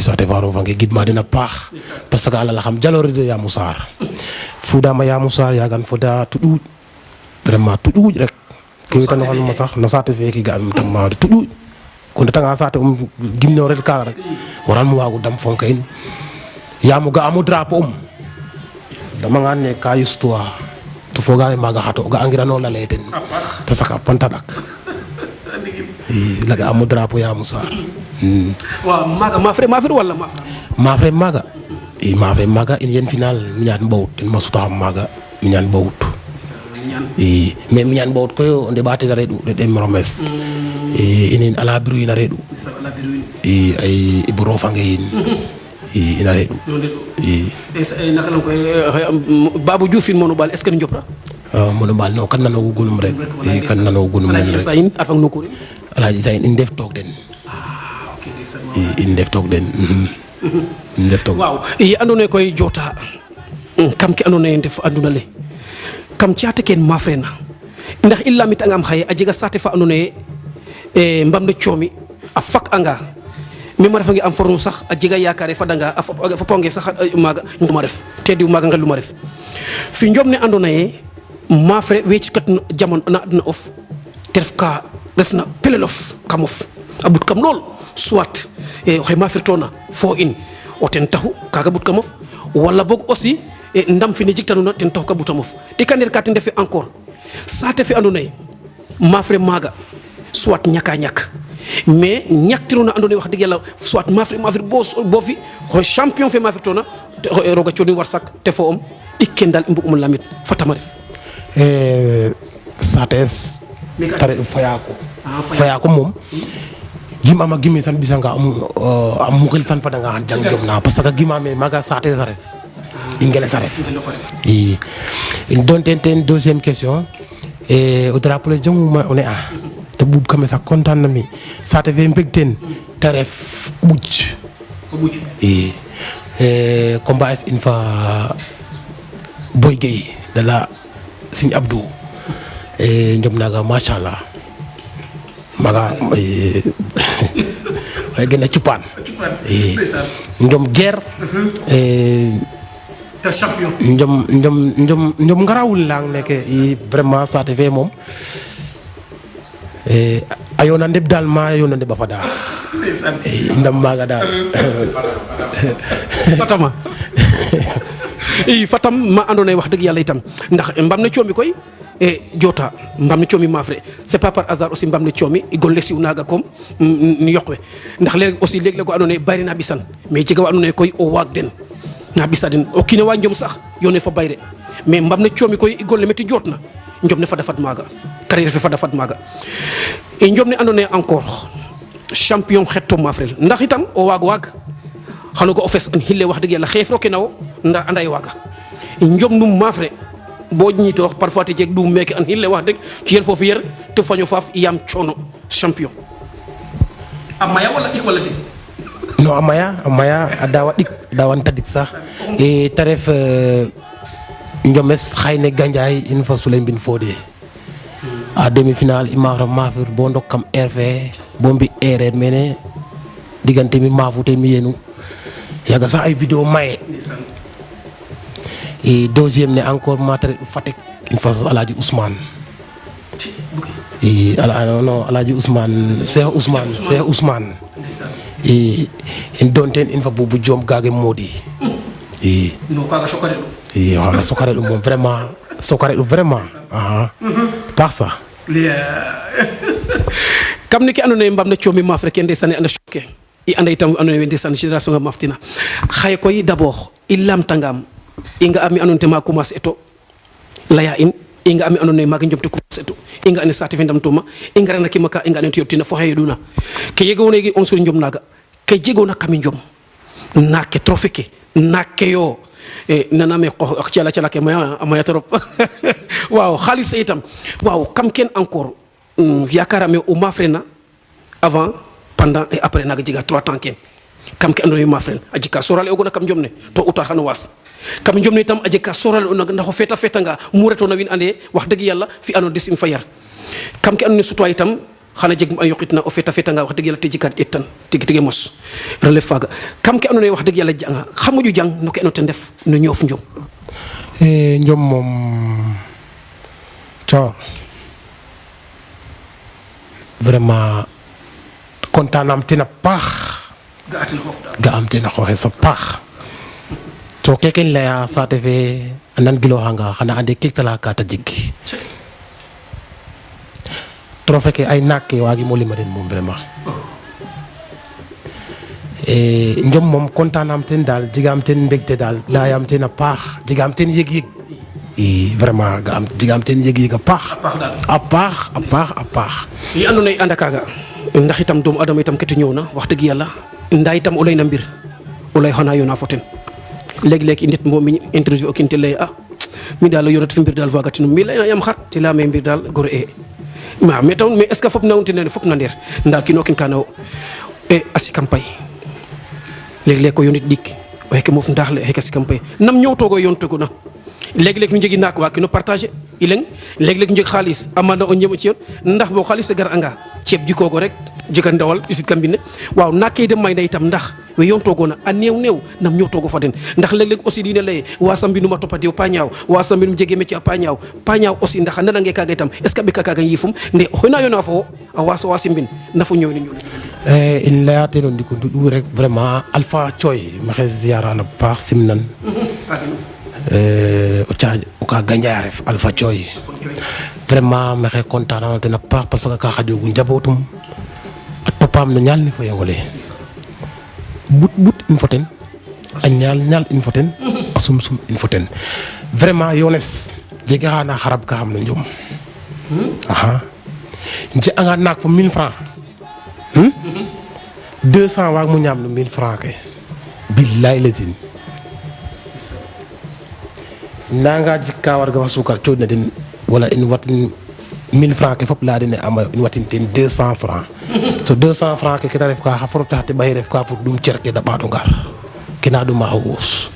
sate faro fange gidma dina paax parce que ala la xam jaloori de ya musar fuda ma ya musar ya gan fuda tudu vraiment tudu rek ko tan xol ma sax no sate fe ki ga am tam ma tudu ko tanga sate gimno rek ka rek waral mu wagu dam fonka in ya mu ga amu drapeau dama nga ne ka histoire to foga ma ga xato ga angira no la leten to saka pantadak laga amu drapeau ya musar wa maga mafre wala mafre maga mafre maga in yen final ñaan bawut en masuta maga ñaan bawut mais ñaan bawut ko onde baate redu de promise inen ala biru ina redu ay ibro fange ina redu naka lan koy babu dioufine monu bal est ce que njopra monu bal no kan nano gulum rek kan nano gulum rek sayin afak no ko ala sayin in def tok den in def tok den in def tok waaw andone koy jota kam ki andone def anduna le kam ciata ken mafrena ndax illa mi tangam xaye a jega sate fa andone mbamde ciomi a fak anga mi ma refa ngi am fornu sax a jega yakare fa danga fa ponge sax maga ñuma def teddi maga ngal luma def fi njom ne andone mafre wecc kat jamon na adna of terf ka refna pelelof kamof abut kam lol soit xey mafre tona fo in o ten taxu kaga but kamof wala bok aussi ndam fi ni jiktanuna ten taxu ka butamof di kaner kat ndefe encore sate fi andone mafre maga soit ñaka ñak mais ñaktiruna andone wax deug yalla soit mafre bo fi xo champion fe mafre tona roga cioni war sak te fo ikendal mbugum lamit fatama def sates tare fayako mom gima ma gimi san bisanga am mugel san fada nga jang jom na parce que gima me maga sates ref ingele saref donc ten deuxième question au drapeau jong on est te bub kam sa kontaan na mi sate ve mbegten taref buj combat est une fois Boy Gueye de la Signe Abdou njom naga machallah maga ay gëna ciupan njom guerre ta champion njom ngarawul lang nek vraiment sate ve mom ayona ndeb dal ma ayona ndeb fa da ndam maga dal fatama fatam ma andone wax deug yalla itam ndax mbam na ciomi koy jota mbam na ciomi mafre c'est pas par hasard aussi mbam na ciomi golle siw naga kom ni yokwe ndax leg aussi leg la ko andone bari na bisan mais ci ga andone koy o wag den na bisadin o kine wa njom sax yone fa bayre mais mbam na ciomi koy golle metti jotna njom ne fa dafat maga carrière fa dafat maga e njom ne andone encore champion xetto mafrel ndax itam o wag xano ko ofes an hille wax deug yalla xef roke nawo nda anday waga njom num mafre bo ñi to parfois te jeg dum meke an hille wax deug ci yel fofu yer te faño faf yam choono champion amaya wala dik wala dik no amaya adawa dik dawan tadik sax e taref njomes xayne ganjay in fa sulay bin fodé a demi finale imara mafir bo ndokam rv bo mbi erreur mene digante mi mafute mi yenu yaga sax ay vidéo maye et deuxième né encore mater fatek une fois Aladji Ousmane et non Aladji Ousmane Cheikh Ousmane et en donten une fois bobu jom gage modi et no kaga sokare do et wala sokare do vraiment par ça kam ni ki andone mbam na ciomi ma freke ndesane anda choqué i anda itam andone wende san génération maftina xay koy d'abord illam tangam inga ami anonte ma commencé eto laya in inga ami anone ma njomte commencé eto inga ane sati vendam tuma inga rana kimaka inga ane tiyoptina fo hayeduna ke yego wonegi on sur njom naga ke jego na kam njom na ke trophée ke na ke yo nana me ko ciala ciala ke maya trop waaw khalis itam waaw kam ken encore yakara me o mafrena avant pendant et après naga jiga 3 temps ken kam ke andoy mafren ajika sorale ogona kam jomne to utar hanu was kam jomne tam ajika sorale on ndax feta nga mureto na win ande wax deug yalla fi anon desim fayar kam ke anone sutoy tam xana jeg a yoqitna o feta nga wax deug yalla tejikat etan tigi mos relève faga kam ke andona wax deug yalla janga xamuju jang no ke no te def no ñof njom njom moom Thior vraiment kontaan am tina paax ga am tina xooxe sa paax to keken leya saate fe anan giloxanga xana ande kektala kata jeg trophée ke ay naak ke waagimo lima den moom vraiment njom moom kontaan am ten daal jigaam ten mbégte daal layaam ten a paax jigaam ten yëg-yëg vraiment ga am jigaam ten yëg-yëg a paax yi andona ye anda kaga ndax itam doomu adama itam kete ñëw na wax dëgg yàlla ndaa itam o lay na mbir o lay xana yoona fo ten léeg-léeg i ndet mbo mi interview o kiin te lay mi daal o yoonat fi mbir daal waagatinu mi lay yam xar te leyame mbir daal gore mais taw mais est ce que fop nawte nene fop na ndeer ndaa kiino kin kana wo a sikam pay léeg-léeg ko yonit dik o xeke moof ndaax le xeke sikam pay nam ñoowtoogo yoontoogona léeg-léeg nu njegi naak waa kino partager i leng léeg-léeg njeg xaalis amana o ñemo ci yoon ndax bo xaalis a gar anga ceeb jikoogo rek jega ndawal ɓisit kam mbine waaw naak ke dem mayna itam ndax we yoontoogona a neew nam ñoowtoogo fa den ndax léeg-léeg aussi diine leye waasa mbinum a topadiw pa ñaaw waasa mbinum jege métier a pa ñaaw aussi ndax a nanange kaaga itam est ce que ɓeka kaaga yifum nde oxena yoona fo wo a waaso waasi mbin nafo ñoow ne ñoola in leya teen o ndiko nduƴu rek vraiment Alpha Thioye maxey ziarana paax simnan o ka gandia ref Alpha Thioye vraiment maxey content ten a paax parce que ka xaƴogu njabootum a topaam no ñaal ne fo yongole but in fo ten a ñaal in fo ten a sum in fo ten vraiment yones jega xana xarab ka xam no njom je anga naak fo 1000 francs 200 waag mo ñaam no 1000 francs ke billaay lazim nanga jikka warga fa sukar coodna den wala in watin 1000 francs ke fop laya den ama in watin ten 200 francs so 200 francs ke kete ref ka xa forota te ɓaye ref ka pour ɗum cer ke da ɓaato ngar kena ɗuma a woos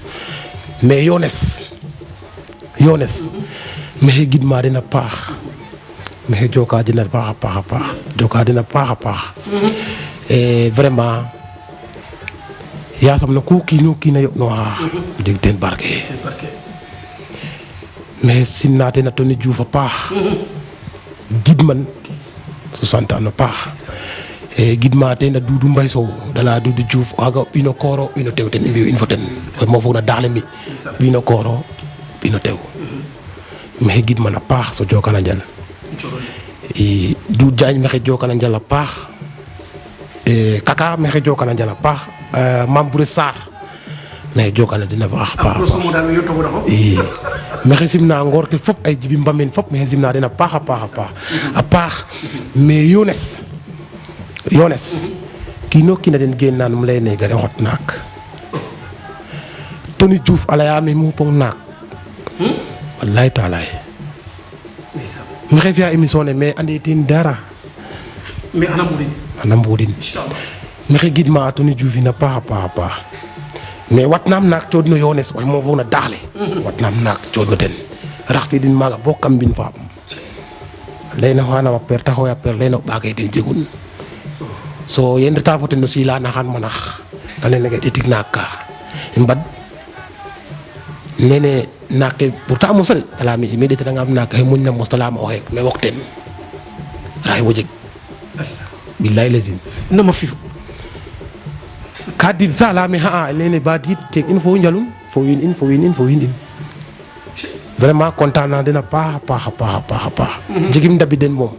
mais yones maxey gidma den a paax maxey joka den a paax a paax joka den a paax a paax vraiment yasam no ku kiino kiina yoɓnoxa jeg teen barke mais simna ten a Tony Diouf a paax gidman so santaan a paax gidma ten a Doudou Mbaye Sow dala Doudou Diouf waga ɓino kooro ɓino tew ten i mbi'u in fo ten mo fogna daaxle mi ɓino kooro ɓino tew maxey gidman a paax so jokana njal Doudou Diagne maxey jokana njal a paax Kaka maxey jokana njal a paax Mame Bouré Sarr maxey jokana den a paax maxey simna ngoor ke fop ay Jibi Mbamen fop maxey simna den a paax a paax mais Yones kiino kiina den geen na num leyne gare xot naak Tony Diouf a leya me mu pong naak wallahi taalaay maxey fiya émission ne mais ande teen dara mais ana mbudin maxey gidma a Tony Diouf in a paax a paax mais watnaam naak coodno Yones oxe mo fogna daaxle watnaam naak coodno ten raxtidin maaga bo kam mbin faam leyna xanama père ta xooya père leyna o ɓaage den jegun so yen reta fo ten aussi la naxan manax a leyna ge ɗetig naak ka i mbad nene naak ke pourtant a mosa de ta leyame ime ɗetanangam naak xe moƴna mos ta leyama o xeek me wok ten raxe wo jeg billahi lazim nama fi'u ka diid sa leyame xa'a nene ba diid teeg in fo njalun fo wiin in vraiment content na den a paax a paax jegim ndabid den moom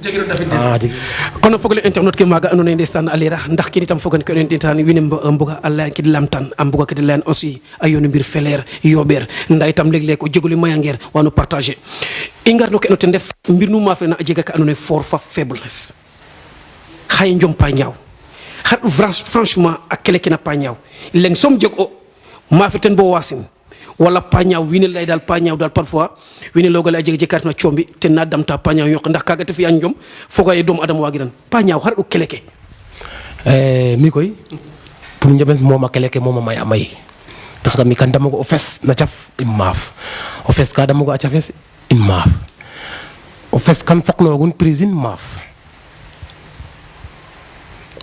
kono fogole internet ke maaga andoona yee ndeysaan a leera ndax ken itam fogan ke o ndeetan wiin we mbuga a leyan kede lamtan a mbuga kede leyan aussi a yoonu mbir feleer yooɓeer ndaa itam leeg-leeg o jegole mayangeer wano partager i ngar no ke no ten ndef mbir nu maaf rena a jega ka andoona yee fort fa faiblesse xaye njom pa ñaaw xar franchement a kele ke na pa ñaaw leng som jeg o maafe ten bo waasin wala pañaw wine lay dal pañaw dal parfois wine logale a jega jekartino combi ten na damta pañaw yoq ndax kaga te fiya njom foga ye doomu adama wagiran pañaw har ɗo keleke mi koy pour njomens moma keleke moma may a may parce que mi kan damogo o fes na caf im maaf o fes ka damogo a cafes im maaf o fes kan foknogun prise in maaf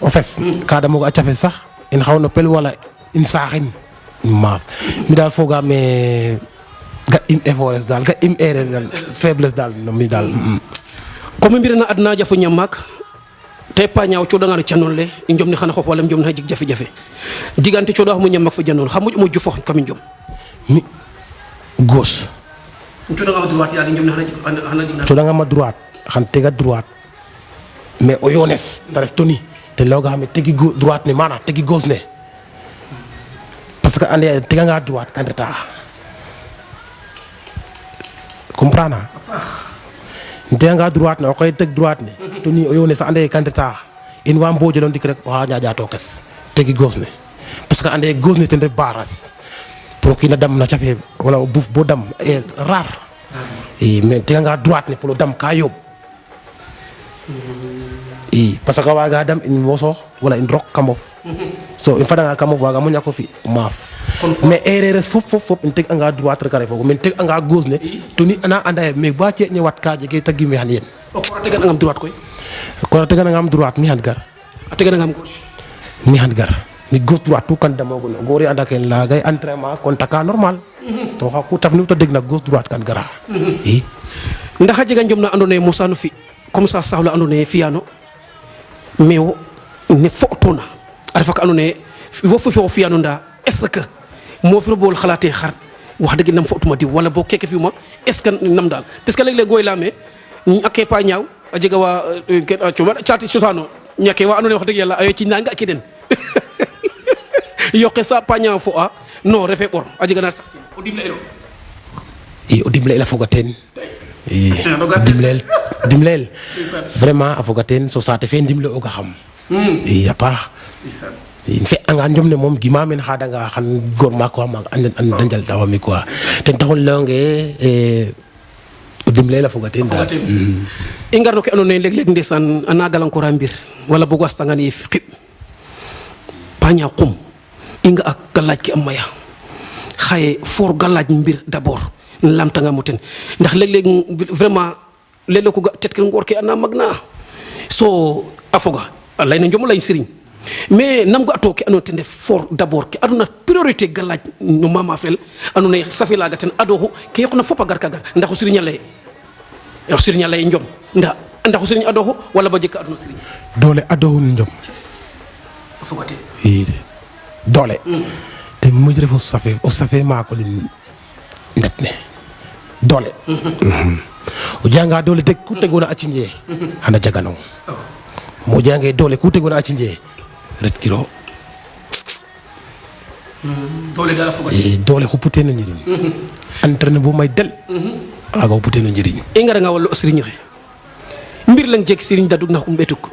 o fes ka damoga a cafes sax in xaw no pel wala in saaxin maaf mi daal fogaame ga im effort daal ga im erreur daal faiblesse daal no mi daal comme mbirana adna jafo ñam maak te pa ñaaw coɗanga no canon le i jom ne xana xof wala jom ne xa jeg jafe-jafe digante coɗa xamo ñam mak fo janoon xa moƴ mo jufo kam jom mi gauche coɗanga droite yaagi jom ne xana jeg coɗangama droite xan tega droite mais o yones te ref toni te leyoogaxame tegi droite ne mana tegi gauche ne parce que ande teganga droite kan reta comprendre teganga droite ne o koy teg droite ne toni o yones ande kan reta in wa mbojelo ndik rek waxa ñaƴa to kes tegi gauche ne parce que ande gauche ne ten ref baras pour o kiina dam na cafe wala o buf bo dam rare i mais teganga droite ne pour o dam ka yomb i parce que waga dam in wosox wala in rok kamof so in fadanga kamof waga mo ñako fi maaf mais erreur fop in teg anga droite rek a refogu mais teg anga gauche ne to ni ana anda ye mais ba ce ñewat ka jege tagi mi xan yen o kora teganangam droite koy ko teganangam droite mi xan gar a teganangam gauche mi xan gar mi gauche droite tout kan damogun goor anda ken lagay entraînement contact normal to xa ku taf ni to deg na gauche droite kan gara i ndax a jega njom na ando naye mosano fi comme ça saxla ando naye fiyano mais wo ne fotona a refa ka ando naye wo fo fiyano nda est ce que mo fi bol xalate xar wax deug nam fotuma diw wala bo keke fiuma est ce que nam dal parce que leg leg goy lame aké pa ñaaw a jega wa ciuma ciati sosano ñake wa ando naye wax deug yalla ay ci nanga ki den yoké sa pa ñaaw fo a non refé bor a jega na sax o dimle elo i o dimle ela foga ten i dimleel vraiment a foga ten so saate fe ndimle oga xam i a paax in fe anga njom ne moom gima men xadanga xan goor maak wa maak da njal tawa mi quoi ten taxul leyonge o dimleel a foga ten daal i ngar no ke ando naye leg leg ndeysaan ana galankora mbir wala bogo astangan yef xib paña qum i nga ak galaaj ke a maya xaye for galaaj mbir d'abord lamtanga mo ten ndax leg-leg vraiment leg-leg ko ga tet ke ngor ke ana magna so a foga a layna njom lay sëriñ mais nam ga to ke ando ten def for d'abord ke aduna priorité galaaj no mama fel ando naye safi laga ten adoxu ke yoqna fop a gar ka gar ndax o sëriñ a lay njom ndax o sëriñ adoxu wala ba jek aduna sëriñ doole adoxu no njom a foga ten i doole te moƴ ref o safe maako lin ndet ne doole o janga doole deg ku tegona a cinje xana jaganong mo jange doole ku tegona a cinje ret kiro doole dala foga i doole xupute no njiriñ entraîner bo may del waga xupute no njiriñ i ngara nga wala o sëriñ xe mbir lang jeg sëriñ daduk na um betuk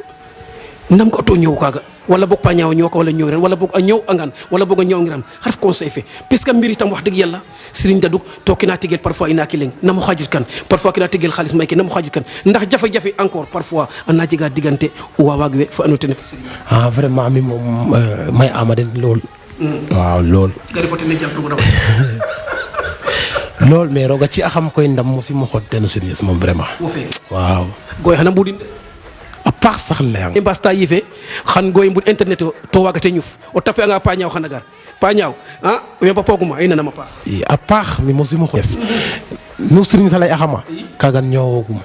nam ko to ñew kaga wala bok pa ñaaw ñoo ko wala ñew ren wala bok a ñew angan wala bok a ñew ngiram xarf conseil fe puisque mbir itam wax deug yalla serigne daduk to kina tigel parfois ina ki leng namu xajit kan parfois kina tigel xaliss may ki namu xajit kan ndax jafe jafe encore parfois ana jiga digante wa wagwe fa anote ne serigne ah vraiment mi mom may amaden lol waaw lol gari fote ne jam programme lol mais roga ci axam koy ndam mo fi mo xotten serigne mom vraiment wo fe waaw goy xana budin a paax sax leyang i mbasta yife xan goy mbud internet to wagate ñuf o tapé anga pa ñaaw xana gar pa ñaaw o yomba poguma ay nanama paax i a paax mi mosimo xes nu serigne sa lay axama kagan ñoowogum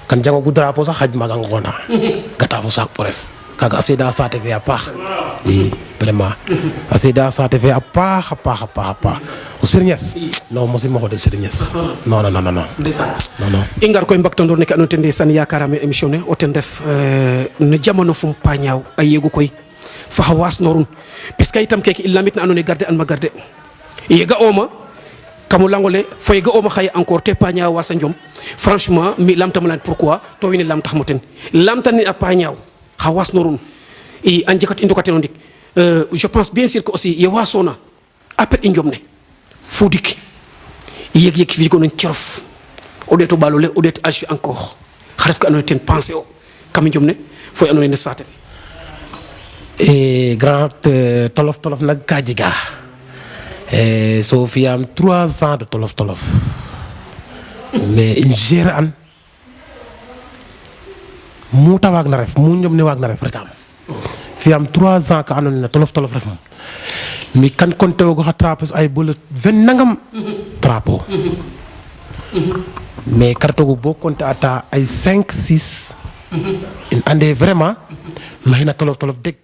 kan jangogu drapeau sax xaj maga ngona gata fo sac pores kaga a seeda saate fe a paax i vraiment a seeda saate fe a paax o serignes non mosimo xode serignes non ndeysaan non i ngar koy mbaktandoor ne ke andoona yee ten ndeysaan yakarame émission ne o ten ref no jamano fum pa ñaaw a yegu koy fa xa waasnorun puisque itam keke i lamit na andoona yee garde an ma garde yega oma kamo langole fo yega oma xaye encore te pa ñaaw wasa njom franchement mi lamtama lan pourquoi to wiin we lamtax mo ten lamtan ni a pa ñaaw xa waasnorun i a njekat i ndokateno ndik je pense bien sûr que aussi ye wasona après i njom ne fudik yeg fi ko non ciof o deto balole o det agi encore xaref ka anone ten penser o kam njom ne foy anone ne sate et grand tolof nak ka jiga so fiam 3 ans de tolof mais in gère an mu ta wag na ref mu njom ne wag na ref retam fi am 3 ans ka andona tolof ref mi kan konté go trapo ay bol 20 nangam trapo mais carte go bo konté ata ay 5 6 in ande vraiment mahina tolof deg